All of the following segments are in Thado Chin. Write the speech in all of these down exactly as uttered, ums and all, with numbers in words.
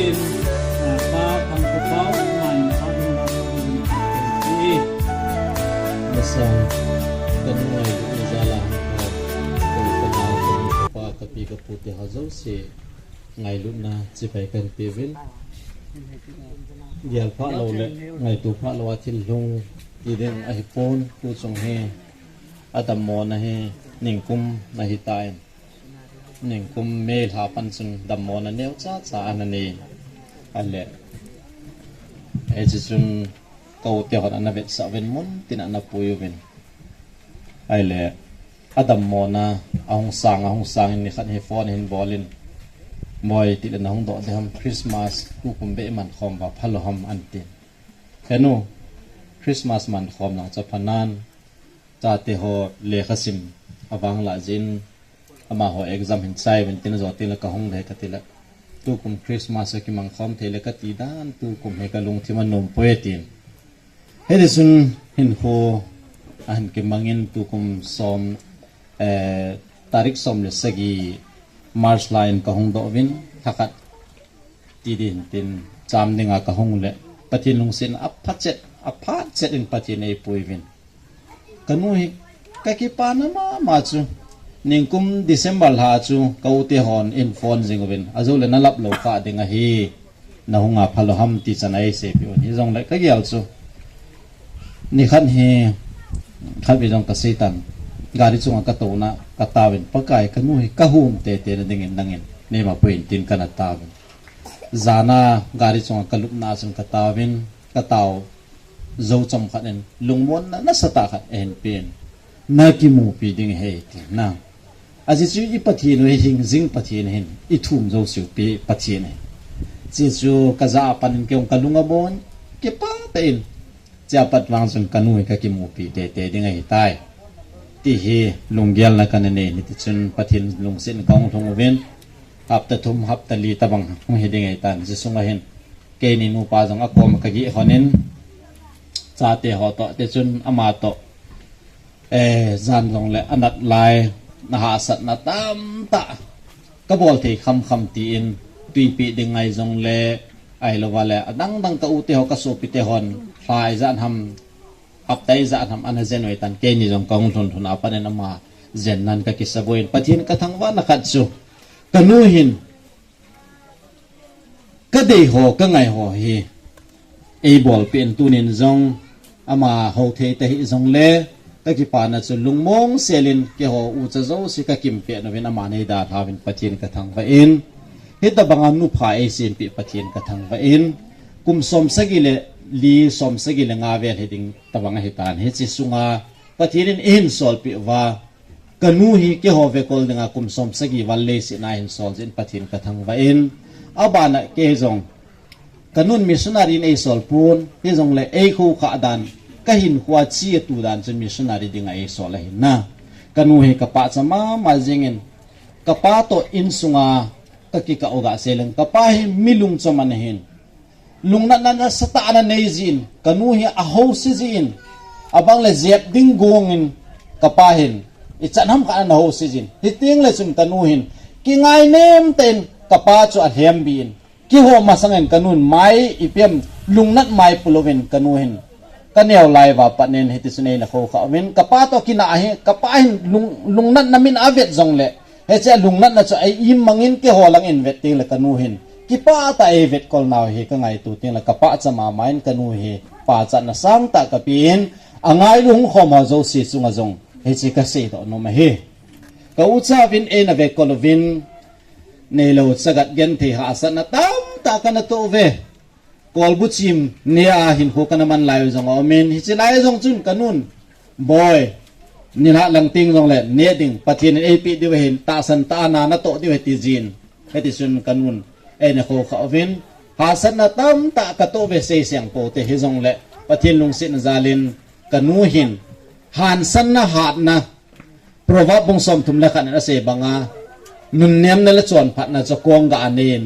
Masang, ka nu ngailutna jal a hung pha, ka pa, ka pi, ka pu te ho jouse ngailutna chibai kahin peuvin. Gel pha lou le, ngaito pha lou a thil lhung ti ding ahipon, tu chung hi adammona hi ningkum ahitan. Ningkum May lha pan chun dammona neocha cha ana nei. Ahile, hiche chun ka u te hon ana vetsah uvin mun tin ana pui uvin. Ahile, adammona ahung sang, ahung sang in nikhat hi phone ahin bol in, Boi, tile nahung doh ding ham, Christmas tukum beh iman khom uva phalou ham, atin. He nu, Christmas man khom lang chu aphanan, chate ho lekha sim avang lah jeh in, amaho exam hin chai uvin tin, ajo teng le kahung ding ahi kati le, tukum Christmas a kimang khom thei le kati dan, tukum hi kalungthim anom poi, atin. Hiti chun hinkho ahin kimang in tukum som, eh, tarik som le sagi March lha in kahung doh uvin, lha khat ti ding tin cham dinga kahung le, Pathen lungsetna apha chet, apha chet in Pathen eipui uvin. Ka nu hi ka kipana mama chu, ningkum December lha chu ka u te hon ahin phone jing uvin, ajo le na lap lou kha ding ahi, nahung a phalou ham ti chan a eiseipeh un. Hijongle ka gel chu, nikhat hi, khatvei jong ka seitan, gari chunga ka touna ka taovin, Pakai, ka nu hi ka hum tete na dingin nangin neima pui in tin kana taovin. Jana gari chunga ka lupna chun ka taovin, ka tao jou chomkhat in lungmonna nasatah khat ahin pen, na kimupi ding ahi, ati na. Ajeh chu i Pathen u hi hing jing Pathen ahin, i thum jouseu pi Pathen ahin. Hiche chu ka jah a pat in kei jong ka lung abon, kipah tah in, hiche a pat vang chun ka nu hi ka kimupi tete ding ahitai, ti hi lunggelna kana nei, hiti chun Pathen lungset in kahung lhung uvin, hapta thum, hapta li tabang hung hi ding ahitan, hiche sunga hin keini nupa jong akom a ka geh lhon in, chate ho toh, hiti chun ama toh, eh, jan jongle anat lai, na hahsatna tamtah ka bol thei khamkham tin, twi peh ding ngai jongle, ahilouva le adang dang ka u te ho, ka sopi te hon lha ijat ham, hapta ijat ham ana jen u ahitan, keini jong kahung lhun lhun a pat in ama jennan ka kisaboi in Pathen ka thangvahna khat chu, ka nu hin ka dei ho, ka ngai ho hi eibolpeh in, tunin jong ama hou thei ta hih jongle, ka kipana chu lungmong sel in keiho ucha jouse ka kimpeh uvin, aman eidalha uvin Pathen ka thangvah in, hitabanga nupha eisempeh Pathen ka thangvah in, kum som sagi le li, som sagi le nga vel hi ding tabang ahitan, hiche sunga Pathen in eihin solpeh uva, ka nu hi keiho vekol dinga kum som sagi val leiset a eihin sol jeh in Pathen ka thangvah in, abana kei jong ka nun missionary in eisol pon, hijongle eikhoukhah dan, ka hinkhoa chi atu dan chun missionary dinga eisol ahi na. Ka nu hi ka pachat mama jeng in, ka pa toh insunga ka kikah u ga seileng, ka pa hi mi lungchom ana hin, lungnatna nasatah ana nei jin, ka nu hi ahousi jin, abang le jep ding gong in, ka pa hin ichan ham khat ana housi jin. Hiteng le chun ka nu hin kingainem tah in ka pa chu alhem bi in, kihou masang in ka nun mai, ipi ham, lungnat mai pulouvin ka nu hin ka neo lai uva pat in hiti chun eina khoukhah uvin, ka pa toh kinah hi, ka pa hin lung, lungnatna min avet jongle, hiche a lungnatna chu a-im mang in keiho lang in vet teng le ka nu hin kipah tah a eivetkol nau hi ka ngaito teng le ka pachat mama in ka nu hi pachatna sangtah ka pe in, angailu hung khom ho jouse chunga jong hiche ka seidoh nom ahi. Ka ucha uvin eina vetkol uvin, neilou chagat genthei hahsatna tamtah kana toh uve. Kolbu chim nea hinkho kana man lai u jong aum in, hiche lai jong chun ka nun, Boi, nilhah lang teng jongle neh ding, Pathen in eipeh diu ahin, tahsan tah a na natoh diu ahi, ti jin. Hiti chun ka nun eina khoukhah uvin, hahsatna tamtah ka toh uve, seiseng pou te, hijongle Pathen lungsetna jal in ka nu hin hansanna, hatna, Proverb bung somthum le khat in asei banga, nunnemna le chonphatna chu kong ga anei in,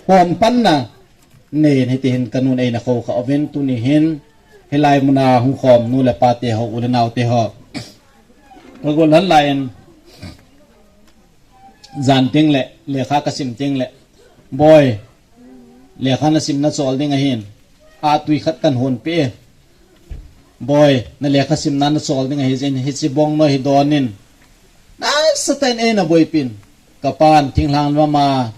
hom panna nei in, hiti hin ka nun eina khoukhah uvin, tuni hin hilai muna hung khom nu le pa te ho, u le nao te ho, ka gollhang lai in, jan teng le lekha ka sim teng le, Boi, Lekha na simna chol ding ahin. A tui khat kan hon pe. Boi, na lekha simna na chol ding ahi jin, hichi bong no hi donin. Nasatah in eina boipin. Kapan, thinglhang lama,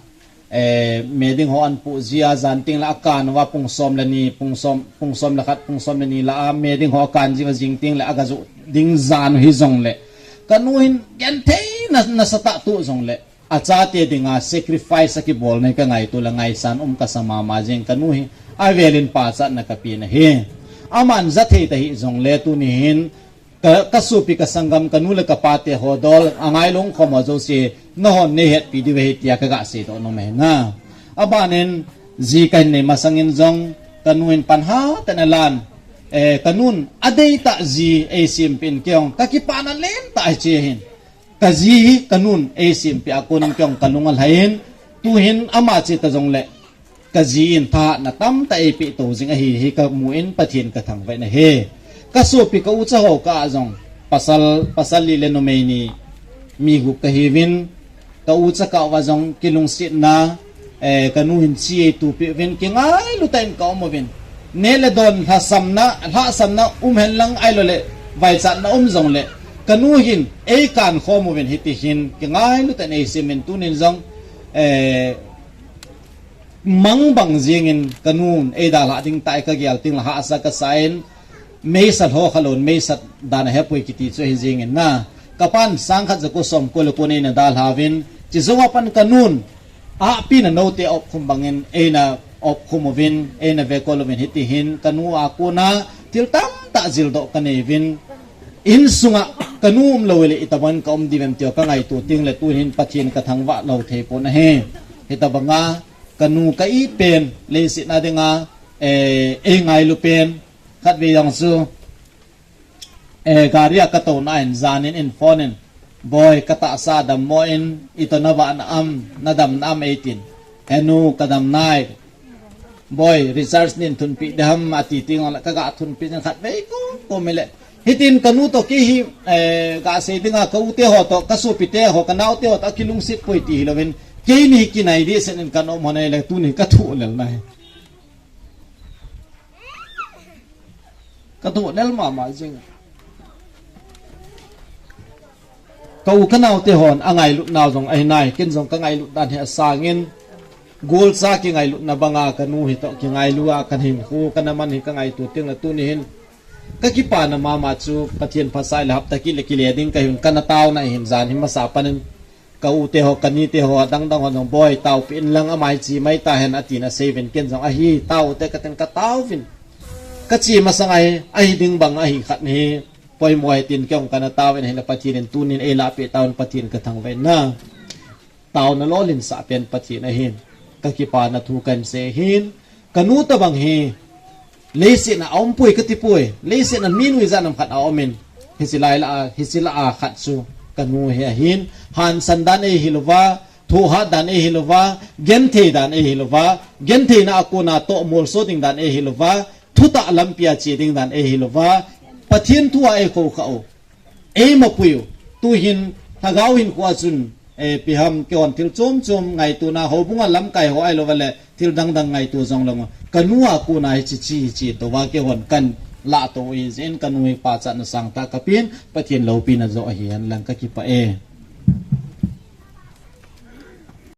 eh, meding ho ahin pu jia jan teng le akan uva pung som le ni, pung som, pung som le khat, pung som le ni lah a, meding ho akan jiuva jing teng le aga ju ding jan u hi jongle. Kanu hin genthei na, nasatah tu jongle. Achate dinga sacrifice akibol na hi ka ngaito le ngaisan um kasa mama jing kanu hi avelin pachatna kape na hi. Aman jathei ta hi jongle tuni hin ka, ka sopi ka sanggam kanu le kapa te ho dol angai lung khom ho jouse nahon nei hetpi diu ahi tia kaga seidoh nom e na. Abanin ji kahin nei masangin jong kanu hin pan hatah in alan, eh, kanun adeitah ji eisempin kei jong kakipana lentah ahi che hin. Ka ji hi kanun eisempeh a kon kei jong kalung alhai in, tuhin ama che ta jongle, ka ji in thahatna tamtah eipeh to jing ahi hi kamu in Pathen kathangvah in ahi. Ka sopi ka ucha ho kah a jong, pasal, pasal li le numei ni, mi gup kahiuvin, ka ucha kah uva jong kilungsetna, eh, kanu hin chi eitupi uvin, kingailu tah in ka um uvin. Neh le don lhasamna, lhasamna um henlang ahilou le, vaichatna um jongle, kanu hin eikan khom uvin hiti hin, kingailu tah in eisem in tunin jong, eh, mangbang jingin kanun eidalhah ding tah e kagel teng le hahsa kasa in, meisat ho khalon, meisat dan ahepoi kiti chu ahi jingin na. Kapan sang khat ja ko som ko le ko neina dalha uvin, chi jou a pat kanun, ahpina note opkhum bangin, eina opkhum uvin, eina vekol uvin, hiti hin, kanu a kona, thil tamtah jildoh kanei uvin, insunga, kanu umlou le, itobang ka um diu vem tia kangaito teng le, tuhin Pathen kathangvah lou thei pon ahi. Hitobanga, kanu ka it pen, leiset a dinga, eh, eingailu pen, khatvei jong chu, eh, gari a katouna in, janin in phone in, Boi, katahsa dammo in, ito navah na am, nadam na am eitin. Henu, kadam nai. Boi, recharge nin thunpeh ding ham, ati teng le kaga thunpeh ding khatvei ko, ko mile. Hitin kanu to kei hi, eh, gasei dinga ka u te ho to, ka sopi te ho, ka nao te ho to, akilungset poi ti hilouvin. Keini hi kinai dehset in kanom ho nai le, tuni kathoh lel na hi. Kathoh lel mama jing. Ka u ka nao te hon angailut nau jong ahi nai, ken jong kangailut dan hi asangin, golcha kingailutna banga kanu hi to kingailu a, kahinkho, kanaman hi kangaito teng le tuni hin, kakipana mama chu Pathen phasah le hapta kit le kile ding kahiuvin, kana taona hin jan hi masa panin, ka u te ho, kani te ho, adang dang ho jong, Boi, taopeh in lang amai chi mai tahen, atin asei uvin, ken jong ahi, tao te katin kataovin. Kachi masang ahi, ahi ding bang ahi khat hi, poimo ahi tin kei jong kana taovin ahile Pathen in tunin eilahpeh tauvin Pathen kathangvah in na. Taona lolhinsah pen Pathen ahin. Kakipana thu kahin sei ahin. Kanu tobang hi, leiset a aumpoi katipoi, leiset a mi nuijat nam khat aumin, hiche lai lah a, hiche lah a khat chu kanu hi ahin, hansan dan eihilouva, thohhat dan eihilouva, genthei dan eihilouva, gentheina a kona toh molso ding dan eihilouva, thutah lampia che ding dan eihilouva, Pathen thu a eikhoukhah u, eimapui u, tuhin lhagao hinkho a chun, eh, ipi ham, keihon thil chom chom ngaitona, houbunga lamkai ho ahilouva le, thil dang dang ngaito jongleng u, kanu a kona hiche chi, hiche touva keihon kahin lahto u ahijeh in, kanu hi pachatna sangtah kapen, Pathen loupina joh ahi henlang, kakipah e.